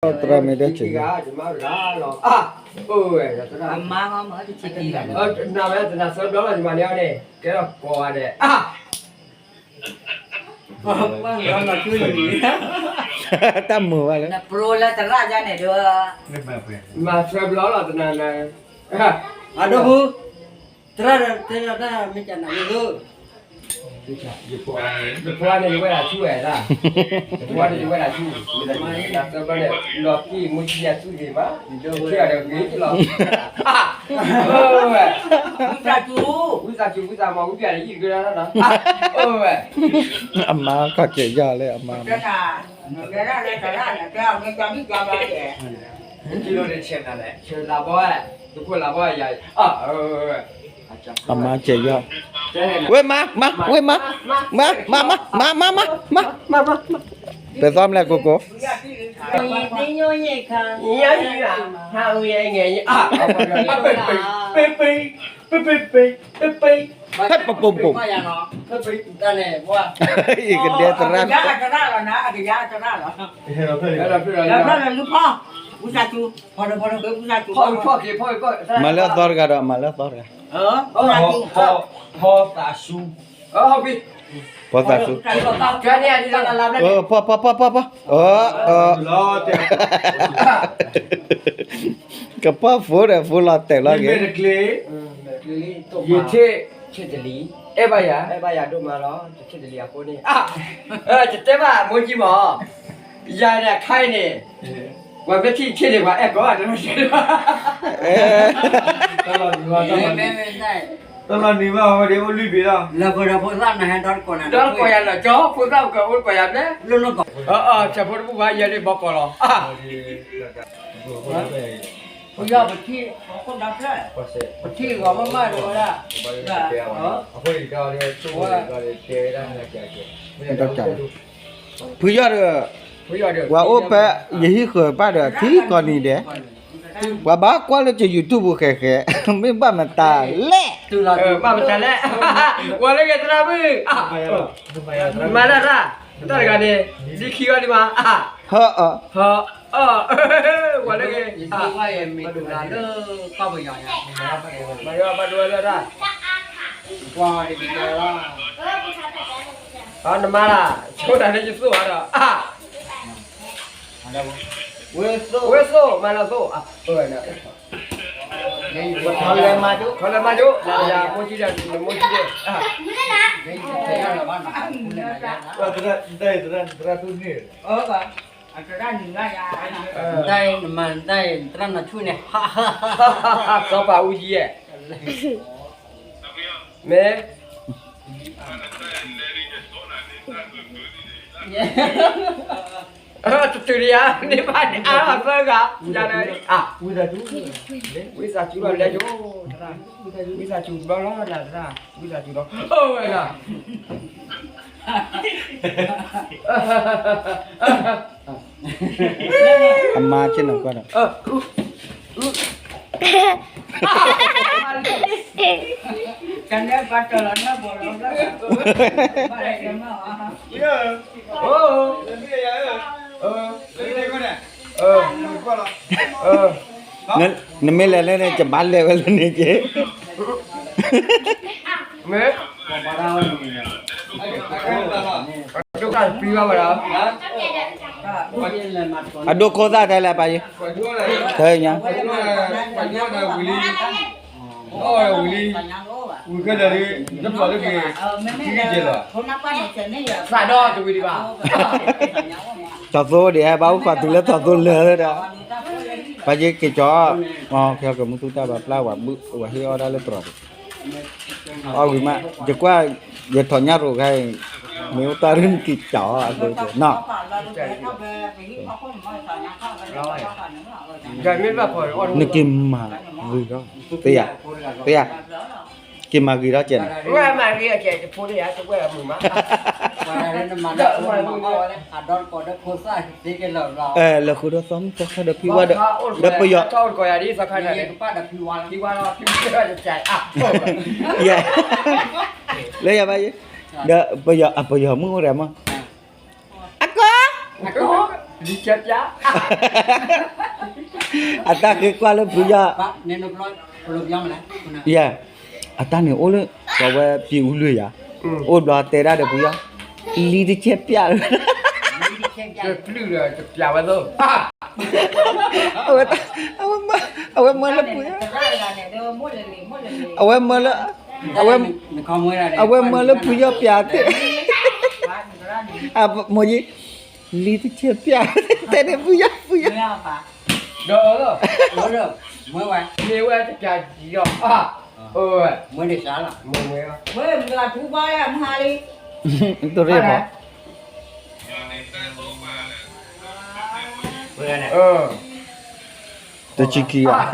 သရၣ်မ့ၢ်ဒၣ်ဆံး, အမါမ့ၢ်တဆံးတံၢ်ဘၣ်, နဝဲတနၤဆၢဘျီလီၤ ယမၤန့ၢ်အီၤန့ၣ် ကဲထီၣ်ကိးဂၤဒဲး, တၢ်မုာ်ဘၣ်လၢ နပျိလၢသရၣ်ယါန့ၣ်ဒုး, မၤဆၢဘျီလီၤတနၤနၤ, အဒိၣ်ဖု, သရၣ်ဒီးတဲလီၤတၢ်မ့ၢ်ကနၤယိ, ယဖိန့ၣ်ယဝဲဒၣ်ဆူဝဲဒၣ်, ယဖိန့ၣ်ယဝဲဒၣ်ဆူ, နၤသၢဘျီန့ၣ် လီၤတံၢ်မူဆံညါဆူဂ့ၤမး, ယဒိၣ်ဝဲဒၣ်ဂ့ၤလီၤ, ဝံသးစူၤ, ဝံသးစူၤ ဝံသးမီၤ ဝံပျၢ်န့ၣ် ယံၣ်ကဒါနီၤ, ဝဲ အမါခီၣ်စဲးယီၤလၢအမါ, ဆဲးလၤဘီ, တခိၣ်လၤဘီ, အမါစဲးယီၤ, ဝဲမါ, မါ, ဝဲမါ, မါ, မါ, မါ, မါ, မါ, မါ, ပသီမလဲၣ်ကိကိ, ပပူၤပူၤ, ယကဒဲသရၣ်, မၤလၢအသီတဂၤဒီး မၤလၢအသီတဂၤ, ဖီသးစူ, ဖီသးစူ, ကဖီဖိဒီးဖိလီၤတဲာ်လီၤက့ၤ, ယထံၣ်, အဲၣ်ဘၣ်ယၤ, အဲၣ်ဘၣ်ယၤဒိၣ်မးလီၤ, ယထံၣ်တလံၤအဃိန့ၣ်, ယတဲဘၣ်မိၢ်ကံမး, ယၤန့ၣ်အခါအံၤန့ၣ်, ပှၤမ့ၢ်ထံၣ်ယထံၣ်န့ၣ် ပှၤအဲၣ်ကီးတၢ်, တလီၤနုၤဘၣ်ဝဲဒၣ်အိၣ်လွံၢ်ဘ့ၣ်လီၤ, ဒီတကိးယၤလီၤကၠီ ဖိသၣ်ပကအိၣ်တကိးယၤမ့ၢ်, ဆၢဖိတဘူၣ်ဘၣ်ယဲဒၣ်ဘီကီးလီၤ, ပထံၣ်ဂီၤမးမးဒီးဝဲဒၣ်, ဖုယီၢ်ဒီး, ပှၤအိၣ်ဖဲယဟံၣ်ဃၢၤဘၣ်ဒီးထံကီၢ်နံၤဒဲး, ပှၤဘၣ်ကွၢ်လၢက YouTube ပူၤဃဲးဃဲး, မ့ၢ်ဘၣ်မတၤလဲၣ်, ဘၣ်မတၤလဲၣ်, ဝဲလၢကဲသရၣ်မုၣ်, မၤလၢတၢ်, တၢ်တဂၤန့ၣ်, ဒ်ခံဂီၤဒံးမး, ဟၢအီၤ, ဟၢအီၤ, ဝဲလၢကဲ, မၤဒိဝဲလၢတၢ်, နမၤလၢ်, ဆိတၢ်လၢယသိၣ်အါဒီး, ဝဲသိၣ်မၤလၢသိၣ်, ခီလဲၤမၤကၠိ, မိၢ်ကံဒီး, မိၢ်ကံဒီး, သရၣ်, သရၣ်တူၢ်န့ၣ်, နတၢ်အံၤနမၤနတၢ်အံၤ နသရၣ်နီၢ်ဆူၣ်န့ၣ်, စီၤပၤအူကၠံယဲၢ်, မ့ၢ် တတုၤတယၤ န့ၢ်ဘၣ်န့ၣ်အါလီၤသၢဂၤ, ဝံသးစူၤ, ဝံသးစူၤလီၤလဲၤယိၤ, ဝံသးစူၤဘျီလီၤနၤသရၣ်, ဝံသးစူၤလီၤ, အိၣ်ဝဲဒၣ် အမါက့ၤနကွၢ်ဒီး, နမ့ၢ်လဲၤလၢန့ၣ် ကဘၣ်လဲၤဝဲလၢန့ၣ်က့, မ့ၢ် အဒိခိၣ်သၣ်တဲလဲၣ်ပၢ်ယံၤ, ခဲအံၤညါ, ဝံၤခဲလၢာ်ဒ်, နပျီၢ်လၢက့ၤ, ထံက့ၤလီၤ, သးဒီတဝံၤဒံးဘၣ်, ထီၣ်သိဒံး ဘၣ်အိၣ်ခိးတုၤလၢထီၣ်သိလၢာ်ဒီး, ပၢ်ယံၤက့ၤကၠီ, ကမူသူတၢ်ဘၣ်ပျၢ်ဝဲဘုး ဝဲဟ့ၣ်အီၣ်ဒၣ်လၢတြီၤဒံး, အီၣ်ဝံၤမး, ယကွၢ်, ယထီၣ်ညၣ်ရိၤခါအံၤ, မ့ၢ်အိၣ်တၢ်ရ့နက့ၤကၠီအဒိကနီၤ နက့ၤမၤဂ့ၤဒီး, သ့ယၤ, သ့ယၤ, က့ၤမၤဂ့ၤဒီးကဲန့ၣ်, လၢဃုာ်ဒီးသီမုၢ်သီခါဒီးဖံဝါဒီး, ဒီးပယီၤ, လၢယၤဘၣ်ယံၤ, ဒီးပယီၤ, အပယီၤမုၣ်အိၣ်ဒီးမး, အကီ, အကီ အတၢ်ဃ့ကွၢ်လၢဖုယီၢ်, ယဲ, အတၢ်န့ၣ်အိၣ်လၢ ပဝဲပံၤအူလွံၢ်ယၤ, အိၣ်ဘျီတဲဒၣ်ဒီးဖုယီၢ်, လံတဆဲးပျၢ်, ဝဲ, အဝဲမၢလၢဖု, အဝဲမၢလၢ, အဝဲမၢလၢဖုယီၢ်ပျၢ်တဲ, မိၢ်ယံၤ, လံတဆဲးပျၢ်, တဲန့ၣ်ဖုယီၢ်, ဖုယီၢ်, ဒီး, မ့ၢ်ဝဲတပျၢ်ယီၢ်, မ့ၢ်ဝဲ, တရ့ၣ်ဖီ တဆံခံ,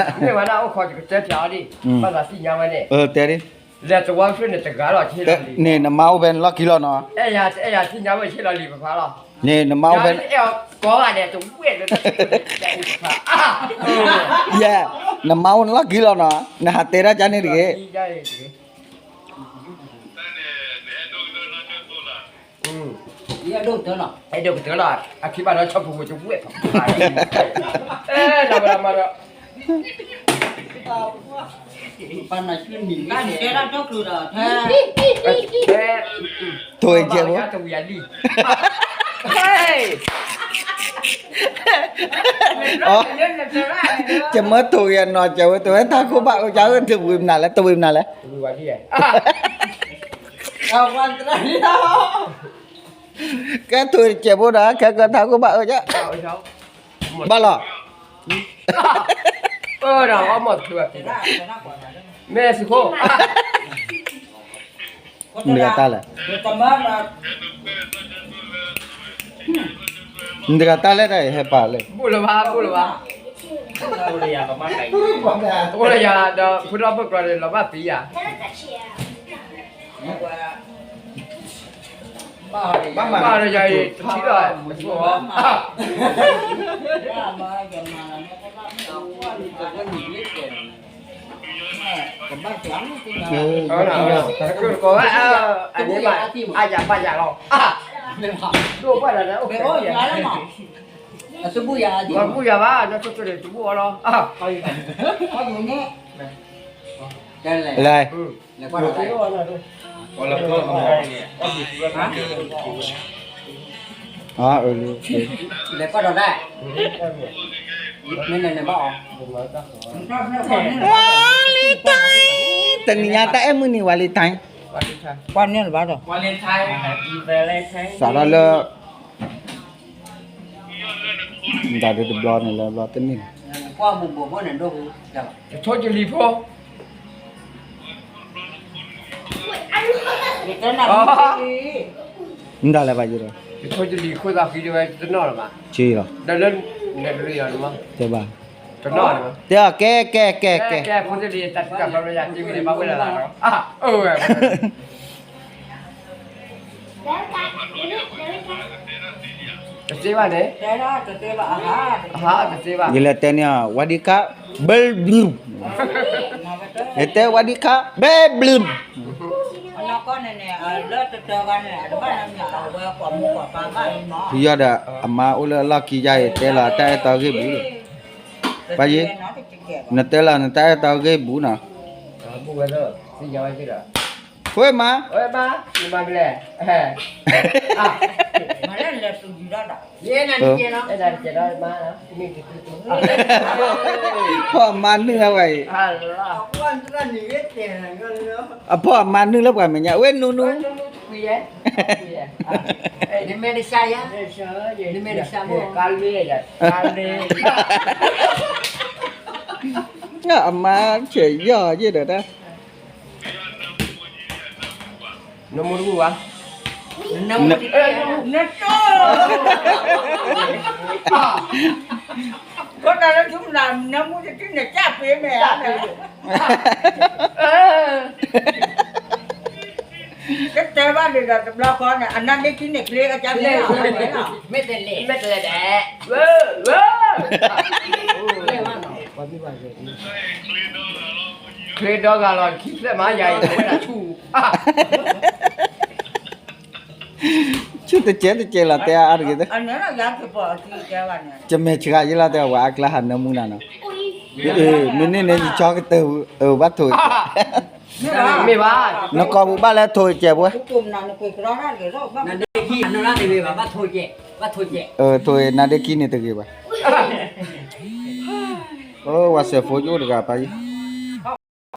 မ့ၢ်ဝဲဒၣ်အိၣ်ခိးယကတဲပျးအီၤဒံး, ဘၣ်သးသ့ၣ်ညါဝဲန့ၣ်, တဲဒံး, လဲၤသဝီဖျၢၣ်န့ၣ်တဂၤလီၤ, န့ၣ်နမါအိၣ်ဖဲန့ၣ်လီၢ်ခံလီၤနီၤ, အဲၣ်ယၤသ့ၣ်ညါဝဲဆ့လီၤလံာ်ပဖးလီၤ, န့ၣ်နမါအိၣ်ဖဲ, ယဲ, နမါအိၣ်န့ၣ်လီၢ်ခံလီၤနီၤ, နဟးတဲဒၣ်ကန့ၣ်တဂ့ၤ အဲၣ်ဒိးကတၢၢ်လီၤ, အခံဘၣ်ဒီးဆီၣ်ဖိဝဲတဝဲၢ်, အဲၣ်ဒိးမၤဒီး, ထိၣ်ဂဲၤကဲးဖိ, ယမၢထိၣ်ဂဲၤနီၤကဲးဝဲ တဝဲထးခိၣ်ဘၣ်အၢ ကတဝံၤမနုၤလဲၣ်, တဝံၤမနုၤလဲၣ်, ကဲထိၣ်ဂဲၤကဲးဖိဒီး ခဲကထးခိၣ်ဘၣ်အၢ ဘၣ်လီၤ, မ့ၢ်စ့ၢ်ကီး, မတၤတၢ်လဲၣ်, မတၤတၢ်လဲၣ်တၢ်အံၤဟဲပာ်လဲၣ်, ဘိၣ်လၢၤဘၣ် ဘိၣ်လၢၤဘၣ်, အိၣ်လၢယၤဒီး ဖိဒီးဖိကျိၤန့ၣ် လီၤဘၣ်ပံၤယၤ ဘၣ်မၤဒီးယၤအံၤ တထံၣ်ဒီး, တကၢၢ်တကိးဝဲ, အန့ၣ်ဘၣ်, အယၤဘၣ်ယၤလီၤ, ဒိၣ်ဘၣ်ဒီး, တဘူၣ်ယၤဘၣ် နဆိၣ်ဆိၣ်န့ၣ် တဘူၣ်အီၤလီၤ, လဲၣ် လဲၤကွၢ်ဒီးဒၣ်, မ့ၢ်လဲၤလဲၤဘၣ်အီၤ, ဝါလံတၢ်, တနံၤညါတၢ်အဲၣ်မုၢ်နံၤ ဝါလံတၢ်, ကွၢ်န့ၢ်လၢၤဘၣ်ဒီး, စးထီၣ်လၢ မတၤဒုးတဘျီန့ၣ်လၢဘျီတန့ၢ်, တထိၣ်ကလံၤဖိ, မတၤလဲၣ်ဘၣ်ယိၣ်ဒီး, တထိၣ်ကလံၤခိၣ်သးဃံဒ်ဝဲတနီၣ်လၢၤဘၣ်, က့လီၤ, ဒီးလၢ, တဲဘၣ်, တနီၣ်, တဲအီၤ ကဲ ကဲ ကဲ ကဲ ဖိသ့ၣ်လံ တၢ်တကးဘျီယၤ တ့ဝံၤန့ၣ် ဘၣ်ဝဲလၢ်လၢ်လီၤ, အၢဝဲ တသ့ဘၣ်န့ၣ်, အဟါတသ့ဘၣ်, ယလဲၤတဲန့ၢ်အီၤ ဝါဒံခါ, ဘဲဘျုး, ယတဲ ဝါဒံခါ ဘဲဘျုး, ဖုယီၢ်ဒီးအမါအိၣ်လၢအလီၢ်ခံယါအံၤ တဲလီၤတၢ်အဲၣ်တီဂ့ၢ်ဘူး, ပၢ်ယ့, နတဲလီၤ နတၢ်အဲၣ်တီဂ့ၢ်ဘူးနီၤ, ဝဲမါ, ဖီၣ်အမါနုာ်လၢပှၤအံၤ, အဖီၣ်အမါနုာ်လၢပှၤမဲာ်ညါ ဝဲနူနူ, အမါဆဲးယီၢ်ယ့ၣ်ဒီးတၢ် နမူတဘူၣ်ဘၣ်, နတိၢ်, ဖိတၢ်လၢထူမနၤ နမူတထံၣ်န့ၣ် ကၢ်ပ့ၤမဲာ်ဧါ, ကတဲဘၣ်န့ၣ်ဒီးတဘျီဃီန့ၣ် အနါဒ့ခံန့ၣ် ချ့အကါန့ၣ်, မ့ၢ်တလဲၤ, မ့ၢ်တလဲၤဒဲး, ချ့ဒီဂၤလီၤ ခံဖျၢၣ်မး ယၤအံၤ တဝဲဒၣ်ဆူၣ်, ဆူတကဲးတကဲးလီၤ တဲအါတဂ့ၤ, ကမဲာ်ဆှးယလီၤ တဲဝဲအကျါဟးနၢမူနၤနီၤ, မ့ၢ်န့ၣ်န့ၣ် ယကၠီကတၢၢ်, ဘၣ်ထိၣ်, မ့ၢ်ဘၣ်, နကိာ်ပူၤဘၣ်လၢထိၣ်ကဲးပှဲၤ, ထိၣ်နါဒ့ခံန့ၣ်တဂ့ၤဘၣ်, ဝဲစဲးဖိယအိၣ်တဂၤပၢ်ယံၤ